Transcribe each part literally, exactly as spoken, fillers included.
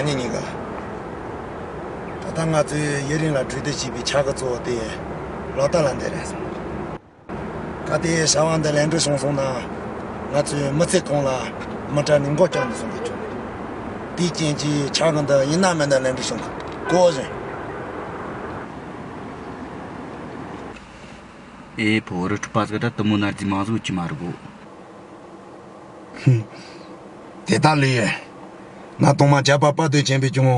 ཉིན་གཉིས་ཀ། ད་ལྟ་ང་ཚོས་ཡུན་རིང་ལ་གྲོས་བསྡུར་བྱས་པའི་ཕྱག་གི་གཙོ་བོ་དེ་ལག་བསྟར་ལ་འདེད་རན་སོང་། གལ་ཏེ་བྱ་བ་འདི་ལེགས་འགྲུབ་བྱུང་སོང་ན། ང་ཚོས་མི་ཚེ་གང་ལ་མི་གྲལ་ནས་མགོ་བཀྱག་ནས་སོང་གི་ཆོག་དེའི་རྐྱེན་གྱིས་ཕྱག་གི་འདི་ཡིན་ན་མིན་ན་ལེགས་འགྲུབ་བྱུང་གི་གོ་བཞིན། ཨེ་ཕོ། རི་ཁྲོད་པ་ཟིག་ད་དུ་མོ་ན་རྫི་མང་ཟིག་ཅི་མ་རུ་གོ། དེ་ལྟར་ལོས་ཡོད། ང་གཏོང་མ་བྱ་བ་དཔའ་སྡོད་ཆེན་པོས་ཀྱང་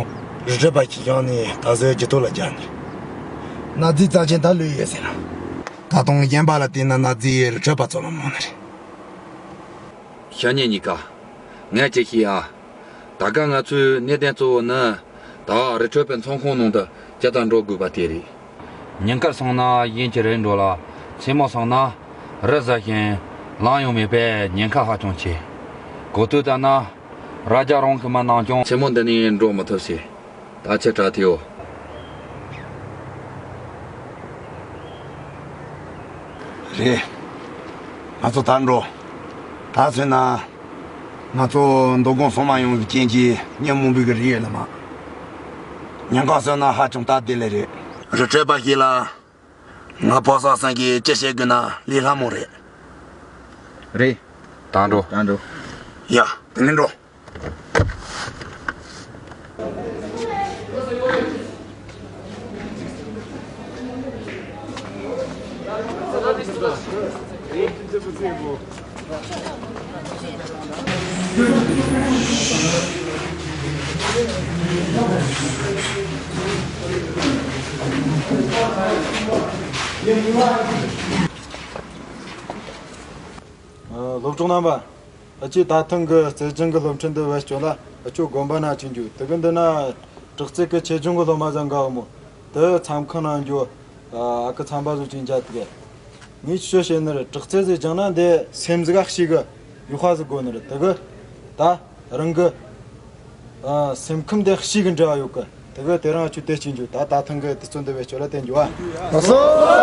རི་ཁྲོད་པ་ཞིག་བཞག་ནས་ད་གཟོད་ཇུས་གཏོགས་ལ་རྒྱག་ནས། ན་རྫིའི་རྩ་ཆེན་ད་ལོས་ཡོད་ཟེར་ན། ད་དུང་གཞན་པ་ལ་བལྟས་ན་ན་རྫིའི་རི་ཁྲོད་པ་ཚོ་ལ་མང་ནི་རེད། ཤ་ཉེ་གཉིས་ཀ། ངས་ཅིག་ཤེས་ཨ། ད་ག་ང་ཚོའི་གནད་དོན་གཙོ་བོ་ནི། ད་རི་ཁྲོད་པའི་ཚོང་ཁང་ནང་དུ་ཇི་ལྟར་འགྲོ་དགོས་པ་དེ་རེད། ཉིན་དཀར་སོང་ན་ཡིན་གྱི་རེད་འགྲོ་ལ། མཚན་མོ་སོང་ན་རི་ཟ་ཞིང་ལངས་ཡོང་མེད་པས་ཉེན་ཁ་ཧ་ཅང་ཆེ། གོ་ཐོས་ལྟར་ན། རྭ་རྒྱ་རོང་གི་མི་རྣམས་ཀྱང་མཚན་མོ་འདི་ནས་འགྲོ་མི་ཐུབ་ཟེར། ད་ཆ་དྲག་ཐེའོ། རེད། ང་ཚོ་ད་འགྲོ། ད་ཚོད་ན། ང་ཚོ་མདོ་དགོང་སོང་མ་ཡོང་བའི་རྐྱེན་གྱིས་ཉིན་མོ་འབུད་གི་རེད་ལ་མ། ཉིན་གང་སོང་ན་ཧ་ཅང་སྟབས་བདེ་ལེ་རེད། རི་ཁྲོད་པ་ཞིག་ལ། ང་ཕོ་གསར་སེང་གེས་ཅི་བྱེད་དགོས་ན་ལས་སླ་མོ་རེད། རེད། ད་འགྲོ། ད་འགྲོ། ཡ། དེ་ནས་འགྲོ། སློབ་གྲོགས་རྣམ་པ། ཨ་ཅེ་ད་ཐེངས་ཀྱི་རྩེད་འགྲན་གྱི་སློབ་ཁྲིད་འདི་བེད་སྤྱོད་ལ་ཨ་ཅོ་དགོན་པ་ན་ཅིག་འཇུ། དེ་གི་འདི་ན་དྲག་རྩལ་གྱི་ཆེད་སྦྱོང་གི་སློབ་མ་ཟིག་འགའ་ཡོད་མོ། དེ་མཚམས་ཁང་ན་འཇུ། ཨ་ཁུ་ཚན་པ་ཟིག་ཅིག་མཇལ་དུས། ངས་ཆུ་བཤད་ནི་རེད། དྲག་རྩལ་ཟིག་སྦྱངས་ན་འདི་སེམས་ཟིག་ག་ཤེས་གི་ཡུ་ཁ་ཟིག་དགོས་ནི་རེད། དེ་གི་ད་རང་གི་ཨ་སེམས་ཁམས་འདི་ཤེས་གི་འབྲེལ་བ་ཡོད་གི། དེ་གི་དེ་རིང་ཨ་ཅོ་དེ་ཅིག་འཇུ། ད་ད་ཐེངས་གི་དུས་ཚོད་འདི་བེད་སྤྱོད་ལ་བསྟན་རྒྱུ་བ། ལགས་སོ།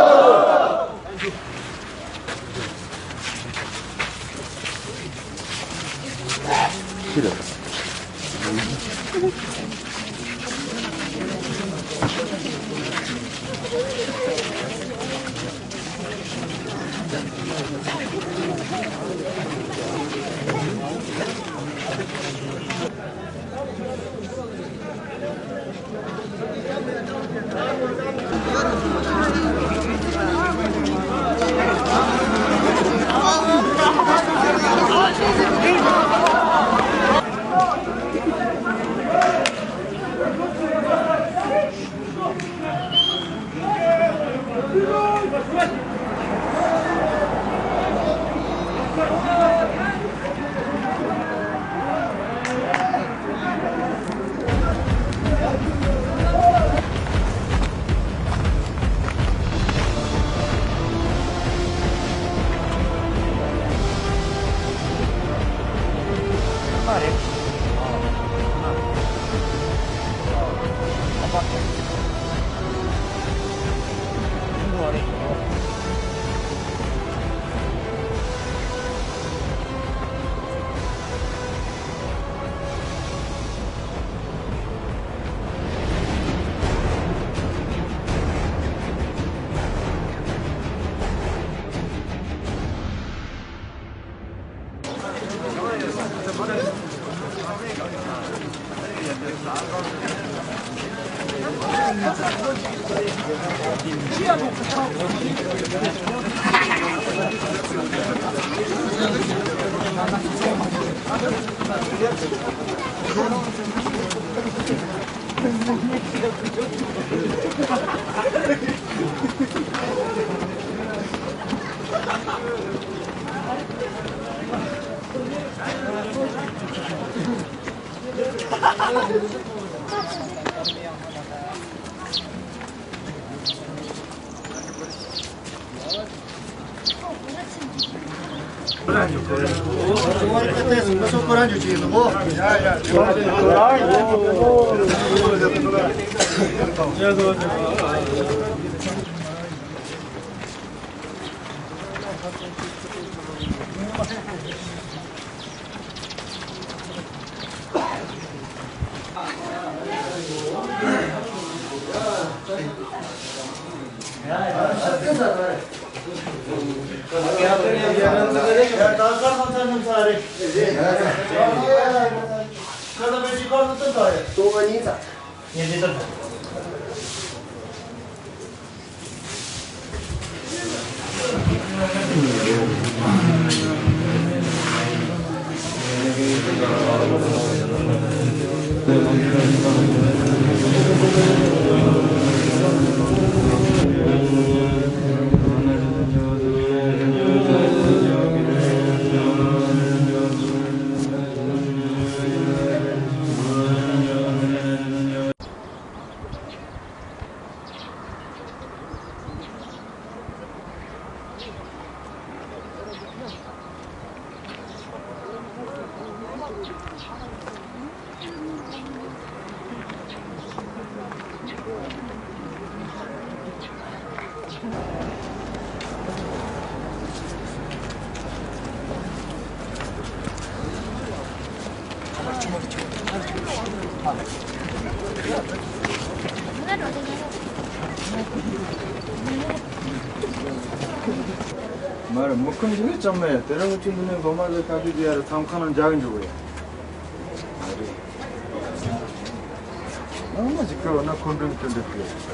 མར་མུ་ཁུམ་ཞིག་ནི་ཅང་མེད། དེ་རིང་ཁྱོད་འདི་ནས་སློབ་མ་ལ་ཁ་བརྡ་བྱེད་ཡ་ར་མཚམས་ཁང་ནང་འཇག་གི་འཇུག་གི་ཡ། ཨ་རེད། ཨ་མ་ཞིག་ཁྱོད་ན་ཁོང་ཁྲོ་ཁྱོད་འདི་ཁྱོད།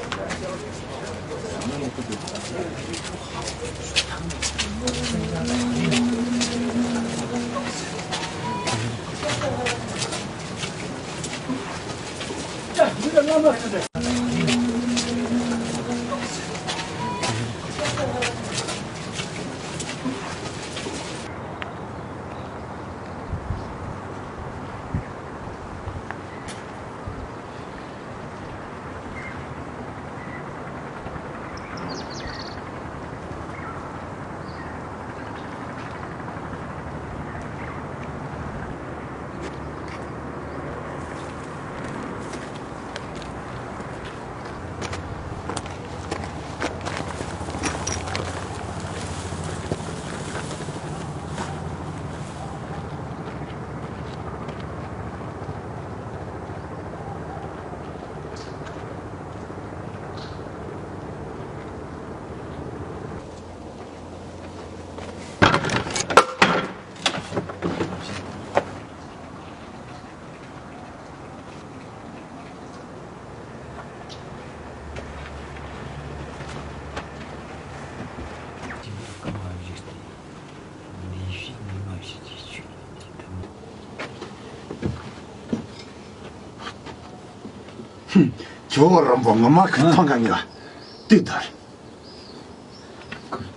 ཁྱོད་རང་པོ་ངོ་མ་ཁ་ཐང་ག་ངེས་ལ་ལྟོས་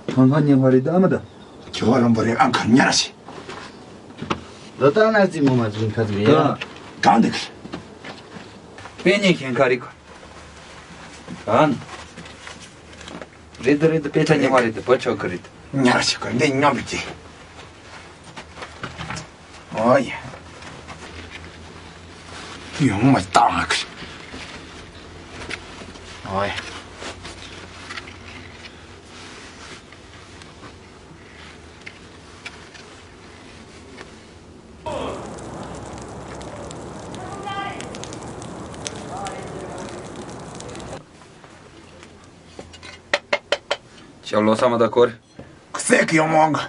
དང་། ཐང་ཁ་ཉེ་བ་རེད་ད་མ་ད། ཁྱོད་རང་པོ་རེད་ཨང་ཁ་ཉར་ཞིག་ལོ་ཏང་ན་རྩིས་མོ་མ་རྫུན་ཁ་ཟིག་རེད་ཡ། གང་འདུག་དཔེ་ཉེ་ཁན་ཁ་རིག་ག་ན། རེད་དུ་རེད་དུ་དཔེ་ཆ་ཉེ་བ་རེད་དུ་བུ་ཆོག་གི་རེད་དུ། ཉར་ཞིག་ག་འདི་མཉམ་པ་ཅི། ཨོ་ཡ། ཡོང་མ་བཏང་ཨ་ཁི། ཨོ་ཡ། ཞབས་ལོ་ས་མ་ད་ཁོར། སྲས་ཀྱི་ཡོང་མང་གི།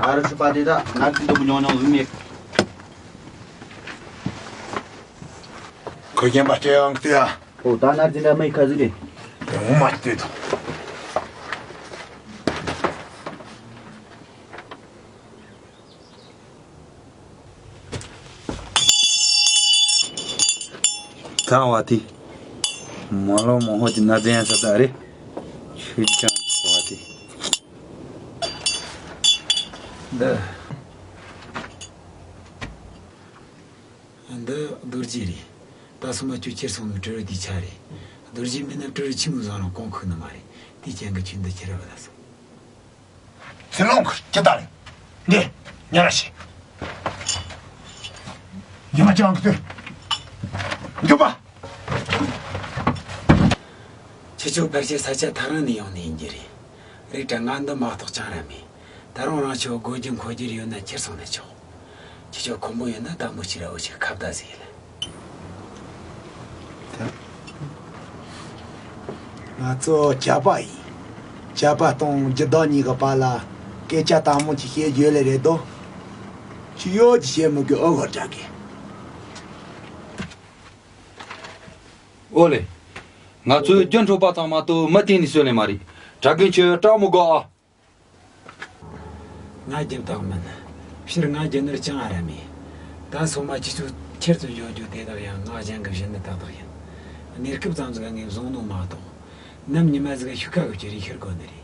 ཨ་རུ་ཆུ་པ་དེ་ད་ནར་ཏི་དུ་ཉོ་ཉོ་ལུ་མེད། ཁོས་རྒན་པ་སྐྱེ་ཡང་ལྟོས་ཨ། ཨོ་ད་ནར་ཏི་འདྲ་མེད་ཁ་ཟིག་རེད། ཡོང་མ་ལྟོས་དང་། ཚང་བ་དེ། མ་ལོ་མོ་ཧོ་ཅི་ན་ཙན་ས་ད་རེ། ཆོས་ཅང་བ་དེ། འདི། འདི་རྡོ་རྗེ་རེད། ད་སོ་མ་ཅུ་ཁྱེར་སོང་ནི་སྤྲུལ་རི་དེ་ཆ་རེད། རྡོ་རྗེ་མིན་ན་སྤྲུལ་རི་ཆི་མོ་བཟང་རང་གོང་ཁུག་ནི་མ་རེད། དེ་ཅན་གི་ཆུ་འདི་ཁྱེར་བ་ལ་སོང་། ཚེ་ལོང་གི་ཁྱི་དར། འདི། ཉ་ར་ཤི། ཉི་མ་ཅང་གི་དུས། འགྱོད་པ། ཁྱེད་ཚོ་ཕལ་ཆེར་ས་ཆ་ཐག་རིང་ནས་ཡོང་ནི་ཡིན་རྒྱུ་རེད། རེད་དྲ་ང་འདི་མ་གཏོགས་ཅང་ར་མེད། ད་རུང་རང་ཚོ་དགོས་རྒྱུ་མཁོ་རྒྱུ་ཡོད་ན་ཁྱེར་སོང་ན་ཆོག་ཁྱེད་ཚོ་ཁོམ་པ་ཡོད་ན་ད་མི་གཅིག་ར་འུ་ཅག་ཁ་བརྡ་ཟིག་ཡིན་ལ། ང་ཚོ་ཇག་པ་ཡིན། ཇག་པ་དང་སྦྱིན་བདག་གཉིས་ཀྱི་བར་ལ་སྐད་ཆ་དག་མོ་ཅིག་བཤད་རྒྱུ་ལས་རེད་དོ། ཅི་ཡོད་ཅི་བཤད་མི་དགོས། ཨོ་གོ་དྲག་གི། ཨོ་ལེ། ང་ཚོའི་རྒྱུ་འཕྲོག་པ་ཚང་མ་དུ་མི་བརྟེན་ནས་གསོད་ལེ་མ་རེད། དྲག་གི་ཁྱོད་སྐྲག་མི་དགོས་ཨ། ང་རྒྱུ་བདག་མིན། ཕྱིར་ང་རྒྱུ་ནོར་ཅང་ཨ་ར་མེད། ད་སོ་མ་ཁྱེད་ཚོ་ཁྱེར་ཚོ་འཇོག་རྒྱུ་དེ་དག་ཡང་ང་གཞན་གྱི་བཞིན་ནི་ཏག་ཏག་ཡིན། གནས་སྐབས་ཙམ་ཟིག་ངས་བཟུང་ནོ་མ་གཏོགས། ནམ་ཉི་མ་ཟིག་ཤུགས་ཁ་གི་ཅི་རེད་ཤེར་དགོས་ནི་རེད།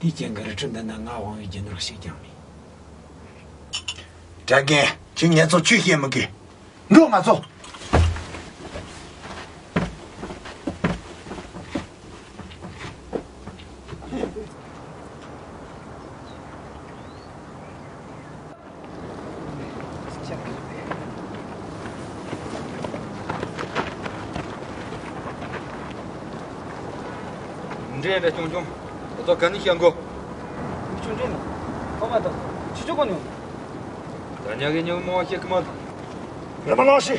དེའི་རྐྱེན་གྱི་རི་ཁྲོད་འདི་ན་ང་དབང་བའི་རྒྱུ་ནོར་ཞིག་ཀྱང་མེད། དྲ་རྒན། ཁྱོད་ངེད་ཚོ་ཆོས་བཤད་མི་དགོས། འགྲོ་ང་ཚོ། འདྲེ་འདྲ་ཆུང་ཆུང་། ད་ཚོ་ག་ནས་བཤད་དགོས། ཆུང་འདྲེ་ནི། ཨོ་མ་ད། ཆུ་ཆུ་གོ་ཉོ། ད་ཉག་གི་ཉོ་མོ་བཤད་ཀི་མ། ར་མ་ལོ་ཤི།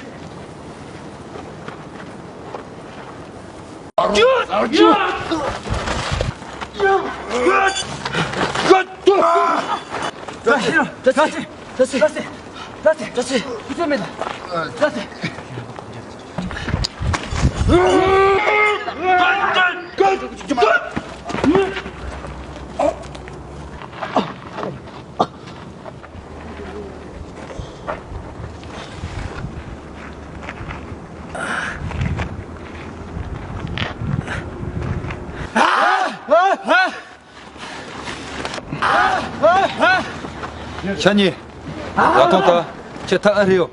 ཤ་ཉེ། ད་ཐོང་ད་ཁྱེད་ཐག་ཨ་རེ་ཡོད།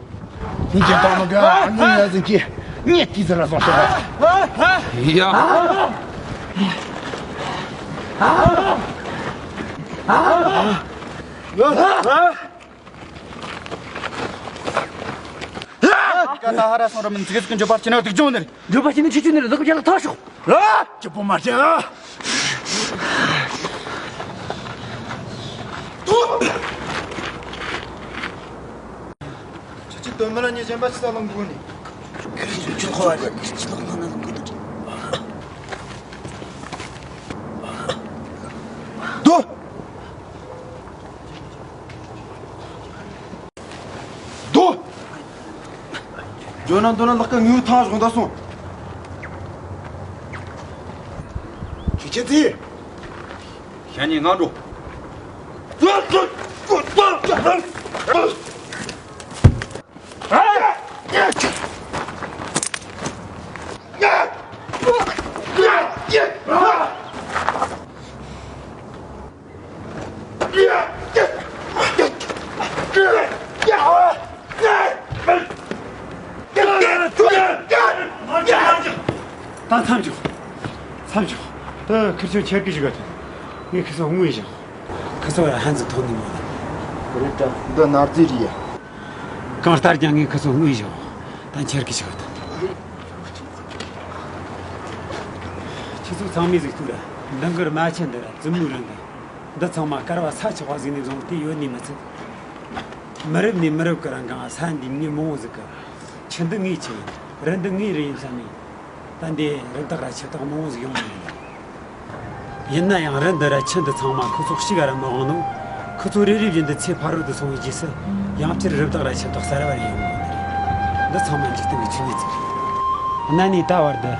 ངས་ཀྱང་བཏང་མི་དགོས། ངས་ཡ་ཟིན་གྱིས་ངས་དེ་ཟིན་ལ་སོང་ཤོག་ཡ། ཀ་ད་ཧ་ར་སོང་ར་མིན་ཚིག་གི་འགྱོད་པ་སྐྱེ་ན་སྡུག་སྦྱོང་ནི་རེད། འགྱོད་པ་སྐྱེ་ན་ཆུ་ཆུ་ནི་རེད། ལག་པ་ལ་ཐག་ཤོག་ལ། སྐྱིད་པོ་མ་བྱེད་ཨ། ཁྱེད་ཀྱིས་དོན་མེད་ལ་ཉེས་ཅན་པ་ཆི་ས་ལོང་དགོས་ནི། ཁྱོད་ཁོ་བ་རེད། ཁྱི་ལོག་ལོག་ན་ལོང་དགོས་ནི། དོ། དོ། ཇོ་ནང་དོ་ན་ལག་ཀ་ངུ་ཐང་བཞག་ད་སོང་། ཁྱེད་ཁྱེད་ཚེ། ཤ་ཉེ་ང་འགྲོ། ད་མཚམས་འཇོག་མཚམས་འཇོག་ད་ཁིར་ཆོ་ཁྱེར་གི་ཞིག་ག་ཐོན། ངས་ཁི་སོ་དངོས་བཞག་ཁི་སོ་ཡང་ཧན་ཟིག་ཐོན་ནི་མོ་ལ། རེད་དྲ་འདི་ནར་རྫས་རེད་ཡ། གང་ལྟར་ཀྱང་ངས་ཁི་སོ་དངོས་བཞག་ད་ཁྱེར་གི་ཞིག་ག་ཐོན། ཁྱེད་ཚོ་ཚང་མས་གཟིགས་ཐུབ་ར། འདི་གི་རྨ་ཆུ་འདི་ར་བཙུན་མོའི་རི་འདི། འདི་ཚང་མ་དཀར་བ་ས་ཆགས་པ་ཟིག་ནས་བཟུང་སྟེ་ཡོད་ནི་མི་ཚད། མི་རབས་ནས་མི་རབས་ཀྱི་རིང་གང་ས་འདི་མྱི་མང་བོ་ཟིག་གི་ཆུ་འདི་ངའི་ཆུ་ཡིན། རི་འདི་ངའི་རི་ཡིན་བསམ་ནས། ད་འདི་རི་དྭགས་ར་ཆུ་དྭགས་མང་བོ་ཟིག་ཡོང་ནི་ཡིན། ཡིན་ན་ཡང་རི་འདི་ར་ཆུ་འདི་ཚང་མ་ཁོ་ཚོ་གཅིག་ག་ར་མི་དབང་ནོ། ཁོ་ཚོ་རེ་རེ་བཞིན་དུ་ཚེ་ཕ་རོལ་ཏུ་སོང་བའི་རྗེས་སུ་ཡང་བསྐྱར་རི་དྭགས་ར་ཆུ་དྭགས་གསར་བ་རེ་ཡོང་གི་ཡོད་ནི་རེད། འདི་ཚང་མ་འཇིག་རྟེན་གྱི་ཆོས་ཉིད་ཅིག་རེད། གནའ་ནས་ད་བར་དུ་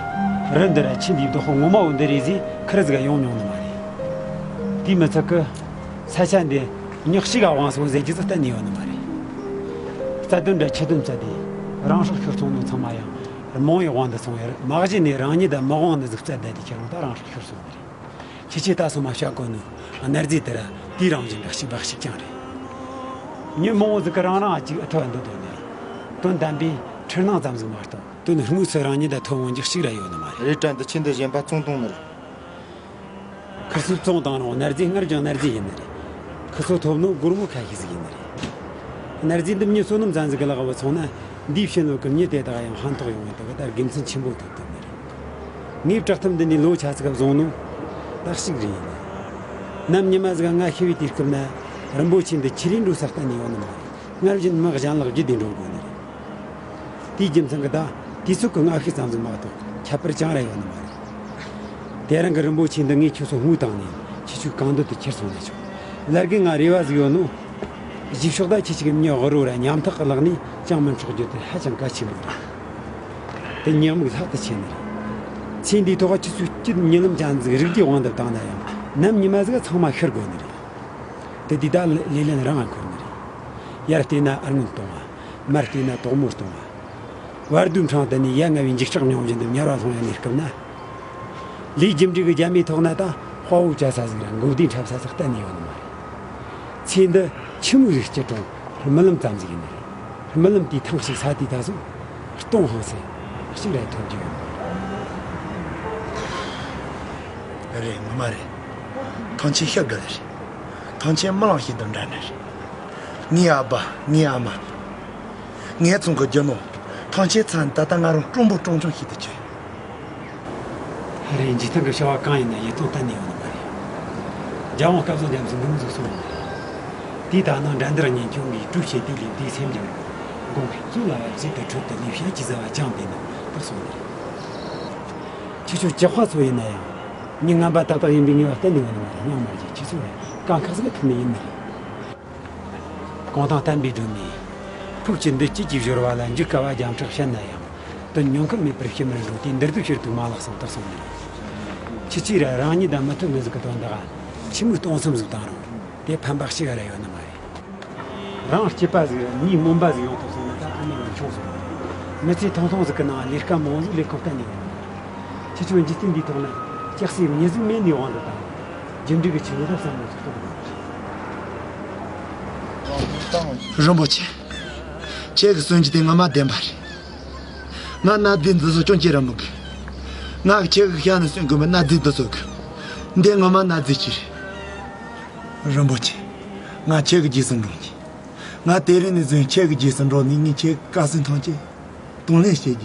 རི་འདི་ར་ཆུ་འདིའི་བདག་པོ་ངོ་མ་བོ་འདི་རེད་ཟེར་ཁེར་ཟིག་ག་ཡོང་མྱོང་ནི་མ་རེད། དེས་མི་ཚད་གི་ས་ཆ་འདི་མྱི་གཅིག་ག་དབང་སོང་ཟེར་རྒྱུ་ཟིག་གཏན་ནས་ཡོད་ནི་མ་རེད། རྩ་དོན་འདྲ་ཆུ་དོན་བཙལ་ཏེ་རང་སྲོག་ཤོར་སོང་ནོ་ཚང་མ་ཡང་རྨོངས་ཡོད་དབང་དུ་སོང་བས། མ་གཞི་ནས་རང་ཉིད་དང་མི་དབང་ནི་ཟིག་བཙལ་བསྡད་དེ་ཁྱེད་རང་ད་རང་སྲོག་ཤོར་སོང་ནི་རེད། ཁྱེད་ཆོས་ད་སོ་མ་བཤད་གོ་ནོ་གནའ་རྫས་དེ་ར་དེའི་རང་བཞིན་འདྲ་གཅིག་པ་གཅིག་རྐྱང་རེད། མྱི་མང་བོ་ཟིག་གི་རང་རང་ཨ་ཅིག་ཨ་ཐོ་འདོད་དོ་ནི་རེད། དོན་དམ་པའི་འཁྲུལ་སྣང་ཙམ་ཟིག་མ་གཏོགས་དོན་དངོས་སུ་རང་ཉིད་ད་ཐོ་འོང་རྒྱུ་གཅིག་ར་ཡོད་ནི་མ་རེད། རེད་དྲ་འདི་ཆུ་འདི་གཞན་པ་བཙོང་བཏང་ནི་རེད། ཁི་སོ་བཙོང་བཏང་རུང་གནའ་རྫས་སྔར་ཀྱང་གནའ་རྫས་ཡིན་ནི་རེད། ཁི་སོ་ཐོབ་ནོ་སྒོར་མོ་ཁ་ཤས་ཟིག་ཡིན་ནི་རེད། གནའ་རྫས་འདི་མྱི་བསོད་ནམས་ཅན་ཟིག་གི་ལག་པ་སོང་ན་འདིའི་ཕྱི་ནོ་གི་མྱི་དེ་དག་ཡང་ཕན་ཐོགས་ཡོང་བའི་དག་ད་དགེ་མཚན་ཆེན་པོ་ཐོབ་ཐུབ་ནི་རེད། ངས་བྲག་ཐེམ་འདི་ནས་ལོ་ཆ་ཙིག་བཟུང་ནོ་ད་གཅིག་རེ་ཡིན། ནམ་ཉི་མ་ཟིག་ང་ཤི་བའི་དུས་སྐབས་ན་རིན་པོ་ཆེ་འདི་ཁྱེར་རེ་འགྲོ་ས་གཏན་ནས་ཡོད་ནི་མ་རེད། སྔར་བཞིན་མི་གཞན་ལ་བརྒྱུད་དེ་འགྲོ་དགོས་ནི་རེད། དེའི་རྒྱུ་མཚན་གྱིས་ད་དུས་ཚོད་ཀྱི་སྔ་ཤོས་ཙམ་ཟིག་མ་གཏོགས་ཁྱད་པར་ཅང་ར་ཡོད་ནི་མ་རེད། དེ་རིང་གི་རིན་པོ་ཆེ་འདི་ངས་ཁྱོད་ཚོ་དངུལ་བཏང་ནས་ཁྱེད་ཚོའི་གང་འདོད་དུ་ཁྱེར་སོང་ན་ཆོག། ལར་གི་ང་རེ་བ་ཟིག་ཡོད་ནོ། རྗེས་ཕྱོགས་ད་ཁྱེད་ཅིག་མྱི་དབུལ་བོ་ར་ཉམ་ཐག་གི་ལག་ནས་ཅང་མི་འཕྲོག་རྒྱུ་དེ་ཧ་ཅང་གལ་ཆེན་པོ་རེད། དེ་ཉེས་དམིགས་ལྷག་ཏུ་ཆེ་ནི་རེད། ཚེ་འདིའི་ཐོག་ཁྱེད་ཚོའི་སྐྱིད་ཉིན་ལམ་ཅན་ཟིག་རིག་རྒྱུའི་དབང་དུ་བཏང་ན་ཡང་ནམ་ཉི་མ་ཟིག་ཚང་མ་ཤི་དགོས་ནི་རེད། དེ་དུས་ད་ལེ་ལན་རང་ང་འཁོར་ནི་རེད། ཡར་བལྟས་ན་ཨ་སྔོན་གཏོང་བ། མར་བལྟས་ན་དོག་མོ་གཏོང་བ། བར་དོའི་འཕྲང་དེ་ནས་ཡ་ང་བའི་འཇིགས་སྐྲག་མྱོང་བཞིན་དུ་དམྱལ་བ་སློང་ཡ་ནས་སྐབས་ན། ལས་རྒྱུ་འབྲས་ཀྱི་རྒྱ་མའི་ཐོག་ན་ད་དཔའ་བོ་བྱ་ས་ཟིག་ར་མགོ་བདེ་འཁྲབ་ས་ཟིག་གཏན་ནས་ཡོད་ནི་མ་རེད། ཚེ་འདི་ཆི་མོ་ཟིག་སྐྱིད་རུང་རྨི་ལམ་ཙམ་ཟིག་ཡིན་ནི་རེད། རྨི་ལམ་དེའི་ཐེངས་ཤིག་ས་དེའི་ད་གཟོད་སྟོང་ཧང་སེ་གཅིག་ར་ཐོན་རྒྱུ་ཡོད་མ་རེད། རེད། ངོ་མ་རེད། ཐང་ཆེན་ཤི་དགོས་ལེ་རེད། ཐང་ཆེན་རྨི་ལམ་ཞིག་དང་འདྲ་ནི་རེད། ངའི་ཨ་ཕ། ངའི་ཨ་མ། ངའི་ཚང་གི་རྒྱུ་ནོར། ཐང་ཆེན་ཚང་ད་ལྟ་ང་རང་སྤྲང་པོ་སྤྲང་ཆུང་ཞིག་ཏུ་གྱུར། ཨ་རེ། འཇིག་རྟེན་གྱི་བྱ་བ་གང་ཡིན་ན་ཡིད་རྟོན་གཏན་ནས་ཡོང་ནི་མ་རེད། རྒྱལ་དབང་སྐལ་བཟང་རྒྱ་མཚོའི་མགུར་མ་ཟིག་གསུངས་ཡོད་རེད། དེའི་ད་ནང་འགྲན་བསྡུར་ཉིན་སྐྱོང་གིས་གྲོས་བྱེད་དུས་ལས་དེའི་སེམས་ཀྱང་དགོངས་པའི་གཙོ་ལ་བ་ཟིག་ཏུ་འཕྲོད་དུ་ལས་བྱ་ཇི་བཟའ་བ་ཅང་བདེ་ནི་དག་སོང་ནི་རེད། ཁྱེད་ཚོ་ཇག་པ་ཚོ་ཡིན་ན་ཡང་། མྱི་ངན་པ་ཏག་ཏག་ཡིན་པའི་ངེས་པ་གཏན་ནས་ཡོད་ནི་མ་རེད། སྙིང་མ་རྗེ། ཁྱེད་ཚོ་དཀའ་ཁག་ཟིག་ཐུག་ནི་ཡིན་ནི་རེད། གུང་ཐང་བསྟན་པའི་སྒྲོན་མེ། ཕུགས་ཀྱི་འདུ་བྱེད་ཀྱི་སྦྱོར་བ་ལ་འཇུག་དཀའ་བ་རྒྱང་གྲགས་བཤད་ན་ཡང་། དོན་ཉུང་ཁུར་མེད་པར་ཕྱི་མར་འགྲོ་དུས་འདིར་འདུ་ཕྱིར་ཐུག་མ་ལགས་སམ་དག་སོང་ནི་རེད། ཁྱེད་ཚོས་ར་རང་ཉིད་དང་མི་མཐུན་ནི་ཟིག་གི་དོན་དག་ཕྱི་མིག་སྟོང་སེམས་ཟིག་བཏང་རུང་དེ་ཕན་པ་གཅིག་ར་ཡོད་ནི་མ་རེད། རང་སྐྱིད་པ་ཟིག་མྱིའི་སྨོན་པ་ཟིག་ཡོང་ཐུབ་སོང་ན་ད་ཐོག་མའི་ངང་ཆུང་སོང་། མི་ཚེ་ཐུང་ཐུང་ཟིག་གི་ནང་ལས་ཀ་མང་ཟིག་ལས་ཁོམ་གཏན་ནས་ཡོད་མ་རེད། ཁྱེད་ཚོས་འཇིག་རྟེན་འདིའི་ཐོག་ན་སྐྱག་སེ་མྱི་ཟིག་མེད་ནི་དབང་དུ་བཏང་། རྒྱུ་འབྲས་ཀྱི་ཆེད་དུ་བསམ་བློ་ཟིག་གཏོང་དགོས། རིན་པོ་ཆེ། ཁྱེད་ཀྱི་གསུང་རྒྱུ་དེ་ངོ་མ་བདེན་པ་རེད། ང་གནའ་རྫས་འདི་ཚོ་ཅུང་ཅིག་ར་མི་དགོས། ང་གིས་ཁྱེད་ཀྱིས་བཤད་ནས་གསུང་དགོས་པའི་གནའ་རྫས་འདི་ཚོ་དགོས། འདི་ངོ་མ་གནའ་རྫས་ཅིག་རེད། རིན་པོ་ཆེ། ང་ཁྱེད་ཀྱི་རྗེས་སུ་འབྲང་གི། ང་དེ་རིང་ནས་བཟུང་ཁྱེད་ཀྱི་རྗེས་སུ་འགྲོ་ནས་ངས་ཁྱེད་ཀྱི་དཀའ་སེམས་ཐམས་ཅད་གདོང་ལེན་བྱེད་ཀྱི།